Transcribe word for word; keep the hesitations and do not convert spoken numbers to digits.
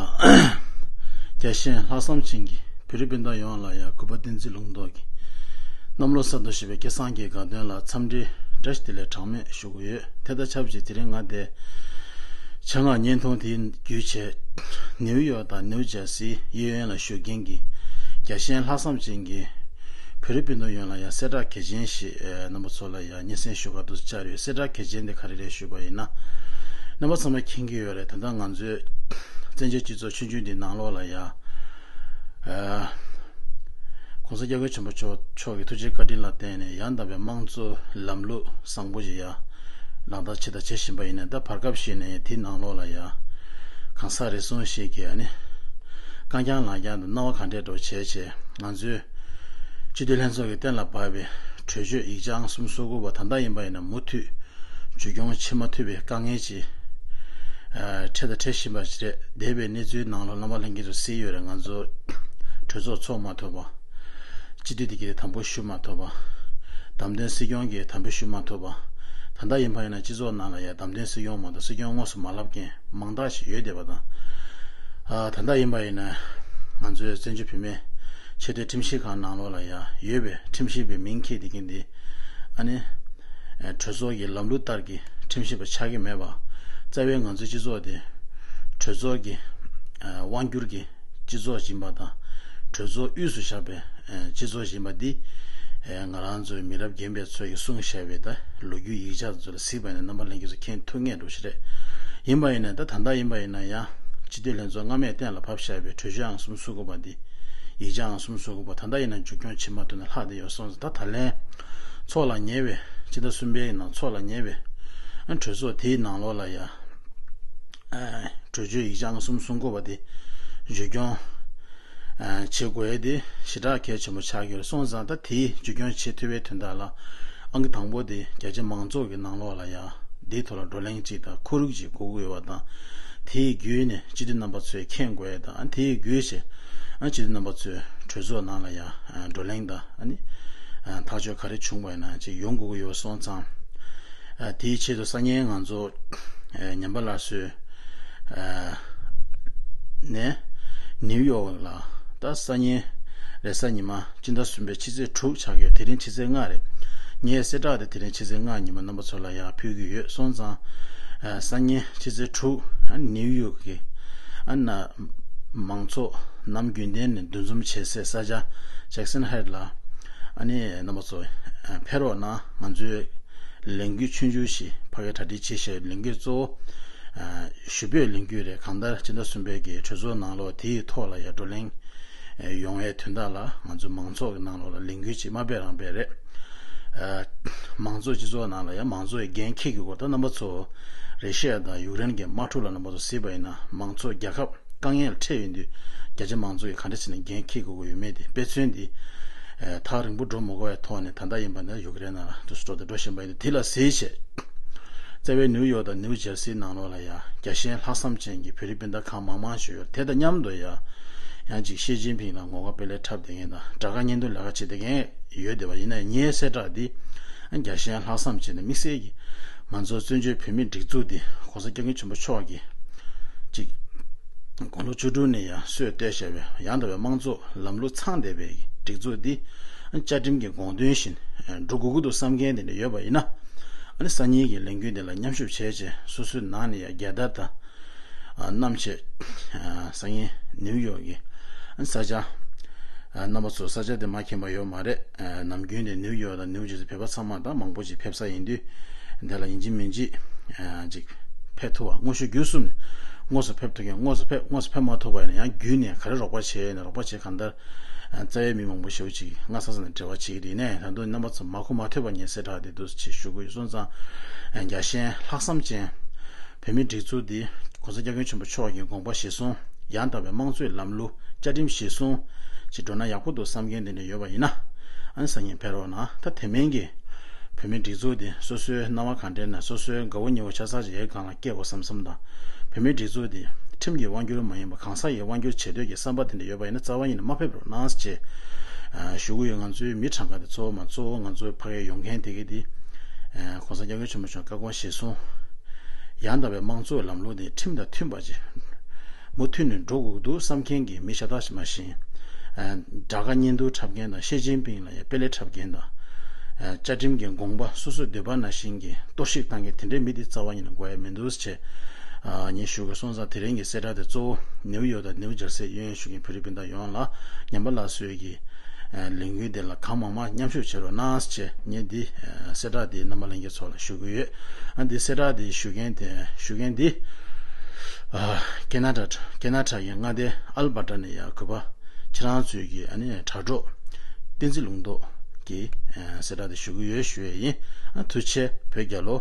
རྒྱལ་གཞན་ལྷག་བསམ་ཅན་གྱི་བོད་རིགས་སྤུན་ཟླ་ཡོངས་ལ་ཡང་གུས་པ་བསྟན་འཛིན་ལུང་རྟོགས་ཀྱི་གནམ་ལོ་གསར་དུ་བཞད་པའི་སྐལ་བཟང་གི་དགའ་སྟོན་ལ་འཚམས་འདྲི་བཀྲ་ཤིས་བདེ་ལེགས་གྲངས་མེད་ཞུ་གི་ཡོད། དེ་དང་ཆབས་ཅིག་དེ་རིང་ང་དེ་ཆེད་མངགས་བརྙན་ཐུང་དེ་བརྒྱུད་བྱས་ནིའུ་ཡོག་དང་ནིའུ་ཇར་སིའི་གཡས་གཡོན་ལ་བཞུགས་མཁན་གྱི་རྒྱལ་གཞན་ལྷག་བསམ་ཅན་གྱི་བོད་རིགས་སྤུན་ཟླ་ཡོངས་ལ་ཡང་གསལ་བསྒྲགས་གལ་ཆེན་ཞིག་ཨེ་རྣམ་པ་ཚོ་ལ་ཡང་སྙན་སེང་ཞུ་ག་འདུག་བཅར་ཡོད། གསལ་བསྒྲགས་གལ་ཆེན་དེ་ག་རེ་རེད་ཞུས་པ་ཡིན་ན། རྣམ་པ་ཚང་མས་མཁྱེན་གྱི་ཡོད་རེད། ད་ལྟ་ང་ཚོའི་བཙན་བྱོལ་སྤྱི་ཚོགས་ཆུང་ཆུང་འདིའི་ནང་ལོགས་ལ་ཡང་ཨེ་༸གོང་ས་༸སྐྱབས་མགོན་ཆེན་པོ་མཆོག་མཆོག་གི་ཐུགས་རྗེ་བཀའ་དྲིན་ལ་བརྟེན་ནས་ཡང་དག་པའི་དམངས་གཙོའི་ལམ་ལུགས་བཟང་པོ་ཞིག་ཡང་ལག་བསྟར་བྱས་དང་བྱེད་བཞིན་པ་ཡིན་ནའི། ད་བར་སྐབས་ཤིག་ནས་དེའི་ནང་ལོགས་ལ་ཡང་གང་ཟག་རེ་ཟུང་ཞིག་གིས་ཨ་ནི་རྐང་རྐྱང་ལག་རྐྱང་དུ་སྣང་བ་གང་དྲག་འདྲ་བོ་བྱས་བྱས། ང་ཚོའི་སྤྱི་འཐུས་ལྷན་ཚོགས་ཀྱིས་གཏན་ལ་ཕབ་པའི་གྲོས་ཆོད་ཡིག་ཆ་ཨང་གསུམ་སོ་དགུ་པ་ད་ལྟ་ཡིན་པ་ཡིན་ན་མུ་མཐུད་བཅོས་སྐྱོང་བྱེད་མ་ཐུབ་པའི་དཀའ་ངལ་ཅིག་ཨ་འཕྲད་དང་འཕྲད་བཞིན་པ་ཞིག་རེད། འདས་པའི་གནས་ཚུལ་ནང་ལོགས་རྣམ་པ་ལྷན་རྒྱས་ཚོ་གཟིགས་ཡོད་རེད། ང་ཚོ་གྲོས་ཚོགས་ཚོགས་མ་ཐུབ་པ། སྤྱི་འཐུས་དེ་གས་དམ་འབུལ་ཞུ་མ་ཐུབ་པ། བདམས་ཐོན་སྲིད་སྐྱོང་གིས་དམ་འབུལ་ཞུ་མ་ཐུབ་པ། ད་ལྟ་ཡིན་པ་ཡིན་ན་སྤྱི་ཚོགས་ནང་ལ་ཡང་བདམས་ཐོན་སྲིད་སྐྱོང་མ་གཏོགས་སྲིད་སྐྱོང་དངོས་སུ་མ་ལབ་མཁན་མང་དག་ཞིག་ཡོད་བསྡད་པ་དང་། ཨ་ད་ལྟ་ཡིན་པ་ཡིན་ན་ང་ཚོའི་བཙན་བྱོལ་བོད་མིའི་ཆེས་མཐོའི་ཁྲིམས་ཞིབ་ཁང་ནང་ལོགས་ལ་ཡང་ཡོད་པའི་ཁྲིམས་ཞིབ་པའི་མིང་འཁྱེར་བསྡད་མཁན་འདི་ཨ་ནི་ཨ་གྲོས་ཚོགས་ཀྱི་ལམ་ལུགས་ལྟར་གྱི་ཁྲིམས་ཞིབ་པ་ཆགས་ཀྱི་མེད་པ། རྩ་བའི་ང་ཚོའི་སྤྱི་ཚོགས་དེ་གྲོས་ཚོགས་ཀྱི་ཨ་དབང་སྒྱུར་གྱི་སྤྱི་ཚོགས་ཡིན་པ་དང་། གྲོས་ཚོགས་དབུས་སུ་བཞག་པའི་ཨ་སྤྱི་ཚོགས་ཡིན་པ་འདི་ཨ་ང་རང་ཚོའི་མི་རབས་རྒན་པའི་ཚོས་ཀྱིས་གསུངས་བཞག་པའི་ད་ལོ་རྒྱུས་ཡིག་ཆ་ཚོ་ལ་གཟིགས་པ་ཡིན་ན་རྣམ་པ་ལྷན་རྒྱས་ཚོ་མཁྱེན་ཐུབ་ངེས་འགྲོ་ཞིག་རེད། ཡིན་པ་ཡིན་ན་ད་ད་ལྟ་ཡིན་པ་ཡིན་ན་ཡང་སྤྱི་འཐུས་ལྷན་ཚོགས་སྔ་མས་གཏན་ལ་ཕབ་བཞག་པའི་གྲོས་ཆོད་ཨང་གསུམ་སོ་དགུ་པ་འདི། ཡིག་ཆ་ཨང་གསུམ་སོ་དགུ་པ་ད་ལྟ་ཡིན་ན་མཇུག་སྐྱོང་བྱེད་མ་ཐུབ་ནས་ལྷག་བསྡད་ཡོད་སོང་ཙང་། ད་ད་ལན་ཚོགས་ལ་ཉེ་བའི་སྤྱི་ཟླ་གསུམ་པའི་ནང་ཚོགས་ལ་ཉེ་བའི་ཨ་གྲོས་ཚོགས་དེའི་ནང་ལོགས་ལ་ཡ་ཨ་གྲོས་ཆོད་ཡིག་ཆ་ཨང་གསུམ་སོ་དགུ་པ་དེ་མཇུག་སྐྱོང་ཨ་བྱེད་དགོས་ཡ་དེ་ཞེ་དྲག་གལ་ཆེན་པོ་ཆགས་ཀྱི་ཡོད་སོང་ཙང་། ད་དེའི་མཇུག་སྐྱོང་བྱེད་ཐུབ་པའི་དོན་དག་ལ་ཨང་ཀི་དང་པོ་དེ་རྒྱ་ཆེ་མང་ཚོགས་ཀྱི་ནང་ལོགས་ལ་ཡ་དེའི་ཐོག་ལ་བགྲོ་གླེང་ཅིག་དང་ཁོར་ཡུག་ཅིག་དགོས་ཀྱི་ཡོད་པ་དང་། དེའི་བརྒྱུད་ནས་སྤྱི་འཐུས་རྣམ་པ་ཚོས་མཁྱེན་དགོས་ཡ་དང་། དེའི་བརྒྱུད་བྱས་ཨ་སྤྱི་འཐུས་རྣམ་པ་ཚོས་གྲོས་ཚོགས་ནང་ལ་ཡ་ཨ་བགྲོ་གླེང་དང་ཨ་ནི་ཨ་ཐག་གཅོད་ག་རེ་བྱུང་བ་ཡིན་ན་ཅིག་ཡོང་དགོས་ཀྱི་ཡོད་སོང་ཙང་། ཨ་དེའི་ཆེད་དུ་སང་ཉིན་ང་ཚོ་ཨ་ཉམས་པ་སླར་གསོའི་ཨ་ནས་ནིའུ་ཡོག་ལ་ད་སང་ཉིན་རེས་གཟའ་ཉི་མ་སྤྱི་ཟླ་གསུམ་པའི་ཕྱི་ཚེས་དྲུག་ཆགས་ཀྱི་ཡོད། དེ་རིང་ཕྱི་ཚེས་ལྔ་རེད། ངའི་གསལ་བསྒྲགས་དེ་དེ་རིང་ཕྱི་ཚེས་ལྔ་ཉི་མ་རྣམ་པ་ཚོ་ལ་ཡར་ཕུལ་གྱི་ཡོད་སོང་ཙང་། ཨ་སང་ཉིན་ཕྱི་ཚེས་དྲུག་ཨ་ནིའུ་ཡོག་གི་ཨ་ན་མང་ཚོགས་ནམ་རྒྱུན་ལྡན་ནས་འདུ་འཛོམས་བྱེད་སའི་ས་ཆ་ཇེག་སན་ཧའེཊ་ལ་ཨ་ནི་རྣམ་པ་ཚོ་ཨ་ཕེབས་རོགས་གནང་། ང་ཚོའི་ལས་འགུལ་ཆུང་ཆུང་ཞིག་ཕ་གིར་གྲ་སྒྲིག་བྱེད་བཞིན་ཡོད། ལས་འགུལ་གཙོ་བོ་ཨ་ཞུ་འབོད་ལས་འགུལ་རེད། གང་ལྟར་སྤྱི་ཟླ་གསུམ་པའི་གི་གྲོས་ཚོགས་ནང་ལོགས་དེའི་ཐོག་ལ་ཡ་བགྲོ་གླེང་ཨ་ཡོང་བའི་དོན་དག་ལ་ང་ཚོ་མང་ཚོགས་ཀྱི་ནང་ལོགས་ལ་ལས་འགུལ་ཅིག་མ་སྤེལ་རང་སྤེལ་རེད། ཨ་མང་གཙོ་སྤྱི་ཚོགས་ནང་ལ་ཡང་མང་གཙོ་ཡི་འགན་འཁྱེར་དགོས་སྐོར། ད་རྣམ་པ་ཚོ་རེ་ཤི་ཡ་དང་ཡུཀ་རེན་གྱི་དམག་འཁྲུག་ལ་རྣམ་པ་ཚོ་གཟིགས་པ་ཡིན་ན་མང་གཙོ་རྒྱལ་ཁབ་དཀའ་ངལ་འཕྲད་ཡོང་དུས་རྒྱ་ཆེ་མང་གཙོ་ཡིས་ག་འདྲ་བྱས་ནས་འགན་འཁྱེར་དགོས་ཀྱི་ཡོད་མེད་དེ་དཔེ་མཚོན་འདི་ཨ་ཐག་རིང་པོ་འགྲོ་མ་དགོས་པའི་ཐོག་ནས་ད་ལྟ་ཡིན་པ་ན་ཡུཀ་རེན་ནང་ལ་དུས་སུ་འགྲོ་དང་འགྲོ་བཞིན་པ་ཡིན་དུས། དེ་ལ་གཟིགས་བྱས་རྩ་བའི་ནིའུ་ཡོག་དང་ནིའུ་ཇར་སིའི་ནང་ལོགས་ལ་ཡང་རྒྱལ་ཞེན་ལྷག་བསམ་ཅན་གྱི་བོད་རིགས་སྤུན་ཟླ་གང་མང་མང་ཞིག་ཡོད། དེ་དང་མཉམ་དུ་ཡང་ཡང་ཅིག་ཞི་ཅིན་ཕིང་ལ་ངོ་དགའ་དཔེ་ལེགས་འཁྲབ་བསྡད་མཁན་དང་དགྲ་དགའ་གཉེན་སྡུག་ལས་ཀ་བྱེད་བསྡད་མཁན་ཡོད་བསྡད་པ་ཡིན་ན། ངའི་གསལ་བསྒྲགས་འདི་རྒྱལ་ཞེན་ལྷག་བསམ་བྱས་ནས་དམིགས་བསལ་གྱིས་ང་ཚོ་བཙན་བྱོལ་བོད་མིའི་སྒྲིག་འཛུགས་འདི་༸གོང་ས་༸སྐྱབས་མགོན་ཆེན་པོ་མཆོག་གིས་ཅིག་དགུང་ལོ་བཅུ་དྲུག་ནས་ཡང་སྲོལ་གཏོད་བཞག་པའི་ཡང་དག་པའི་དམངས་གཙོ་ལམ་ལུགས་ཚང་བསྡད་པའི་སྒྲིག་འཛུགས་འདི་བཅའ་ཁྲིམས་ཀྱི་དགོངས་དོན་བཞིན་འགྲོ་དགོས་ཀྱི་འདུག་བསམ་མཁན་དེ་འདྲ་ཡོད་པ་ཡིན་ན། ཨ་ནི་སང་ཉིན་གྱི་ལས་འགུལ་འདི་ལ་མཉམ་ཞུགས་བྱས་རྗེས་སོ་སོའི་ནང་ནས་ཡང་རྒྱལ་དར་དང་། ཨ་བསྣམས་བྱས། ཨ་སང་ཉིན་ནིའུ་ཡོག་གི་ཨ་ས་ཆ། ཨ་རྣམ་པ་ཚོ་ས་ཆ་དེ་མ་མཁྱེན་པ་ཡོད་མ་རེད། ཨ་ནམ་རྒྱུན་དེ་ནིའུ་ཡོག་དང་ནིའུ་ཇར་སི་བོད་པ་ཚང་མ་དང་མང་པོ་ཞིག་ཕེབས་ས་ཡིན་དུས། འདི་ལ་ཡིན་གཅིག་མིན་གཅིག་ཨ་ཅིག་ཕེབས་ཐུབ་པ། དངོས་ཤུགས་བརྒྱུད་གསུམ་ནས་དངོས་སུ་ཕེབས་ཐུབ་མཁན་དངོས་སུ་ཕེབས། དངོས་སུ་ཕེབས་མ་ཐུབ་པ་ཡིན་ན་ཡང་བརྒྱུད་ནས་ག་རེ་རོགས་པ་བྱས་ཡོད་ན་རོགས་པ་བྱས། གང་ལྟར་ཨ་རྩ་བའི་མི་མང་པོ་ཞེ་པོ་ཅིག་སྔ་ས་ས་ནས་འབྲེལ་བ་བྱེད་ཀྱི་རེད། ནས་ད་དུང་རྣམ་པ་ཚོ་མ་གོ་མ་ཐོས་པ་ངས་གསལ་བསྒྲགས་དེ་འདུག་ཅེས་ཞུ་དགོས་སོང་ཙང་། ཨ་རྒྱལ་ཞེན་ལྷག་བསམ་ཅན་བོད་མིའི་སྒྲིག་འཛུགས་འདི་༸གོང་ས་༸སྐྱབས་མགོན་ཆེན་པོ་མཆོག་གི་དགོངས་པ་གཞིར་བཟུང་ཡང་དག་པའི་དམངས་གཙོའི་ལམ་ལུགས་བཅའ་ཁྲིམས་གཞིར་བཟུང་ཅིག་འགྲོ་ན་ཡག་པོ་འདུག་བསམ་མཁན་དེ་འདྲ་ཡོད་པ་ཡིན་ན། ཨ་ནི་སང་ཉིན་ཕེབས་རོགས་གནང་། ད་དེ་མིན་གྱི་བོད་མིའི་སྒྲིག་འཛུགས་འདི་སོ་སོའི་སྣང་བ་གང་དྲན་ན་སོ་སོའི་དགའ་བོ་ཉེ་བོ་ཆ་ཚང་ཅིག་ཡའི་སྒང་ལ་སྐྱེལ་དགོས་བསམ་བསམ་དང་། བོད་མིའི་སྒྲིག་འཛུགས་འདི་ཁྲིམས་ཀྱི་དབང་སྒྱུར་མ་ཡིན་པ་གང་ཟག་གི་དབང་སྒྱུར་བྱེད་འདོད་ཀྱི་བསམ་པ་དེ་འདྲ་ཡོད་པ་ཡིན་ན་རྩ་བ་ཉིད་ནས་མ་ཕེབས་རོགས་གནང་ཞེས་ཞུ་གི་ཡོད། ང་ཚོའི་མི་གྲངས་ཀ་དེ་གཙོ་བོ་མ་གཙོ་བོ་ང་ཚོའི་ཕ་གིར་ཡོང་མཁན་དེ་གི་དེ་༸གོང་ས་༸སྐྱབས་མགོན་ཆེན་པོ་མཆོག་བཀའ་དགོངས་གཞིར་བཟུང་ཡང་དག་པའི་དམངས་གཙོའི་ལམ་ལུགས་དེ་ཁྲིམས་དང་མཐུན་པ་ཅིག་ མུ་མཐུད་ནས་འགྲོ་དགོས་འདུག་བསམ་མཁན་གྱི་མི་ཤ་སྟག་ཞིག་མ་གཞི། ཨ། དགྲ་དགའ་གཉེན་སྡུག་འཁྲབ་མཁན་དང་ཞི་ཅིན་ཕིང་ལ་ཡང་དཔེ་ལེགས་འཁྲབ་མཁན་དང་། ཨ། བཅའ་ཁྲིམས་ཀྱི་དགོངས་པ་སོ་སོས་འདོད་པ་ནང་བཞིན་གྱི་གཏོར་བཤིག་བཏང་མཁན་དེ་འདྲའི་མི་དེ་རྩ་བ་ཉིད་ནས་དགོས་ཡ་མི་འདུག་ཅེས། ཨ། ངས་ཞུ་དགོས་སོང་ཙང་། དེ་རིང་གི་གསལ་བསྒྲགས་དེ་གཙོ་བོ་ནེའུ་ཡོག་དང་ནེའུ་ཇར་སི་གཡས་གཡོན་བཞུགས་མཁན་བོད་རིགས་སྤུན་ཟླ་ཡོངས་ལ། ཉམས་པ་སླར་གསོའི་གི་ལས་འགུལ་དེ་ལ་གང་མང་མང་མཉམ་ཞུགས་བྱེད་རོགས་གནང་ཞེས། ངས་འདི་གསལ་བསྒྲགས་འདི་རྣམ་པ་ལྷན་རྒྱས་ཚོ་ལ་ཞུ་གི་ཡོད། ཨ། འདི་གསལ་བསྒྲགས་འདི་ཞུ་མཁན་དེ་ཞུ་མཁན་འདི། ཨ། ཁེ་ན་ཌ། ཁེ་ན་ཌ་ཡི་མངའ་སྡེ་ཨལ་བྷར་ཊ་ནས་ཡར་གུས་པ་ཁྱེད་རང་ཚོའི་གི། ཨ་ནི་དྲ་གྲོགས་བསྟན་འཛིན་ལུང་རྟོགས་ཀྱིས་གསལ་བསྒྲགས་འདི་ཞུ་གི་ཡོད་ཞུ་ཡས་ཡིན། ཨ། ཐུགས་རྗེ་ཆེ། བོད་རྒྱལ་ལོ།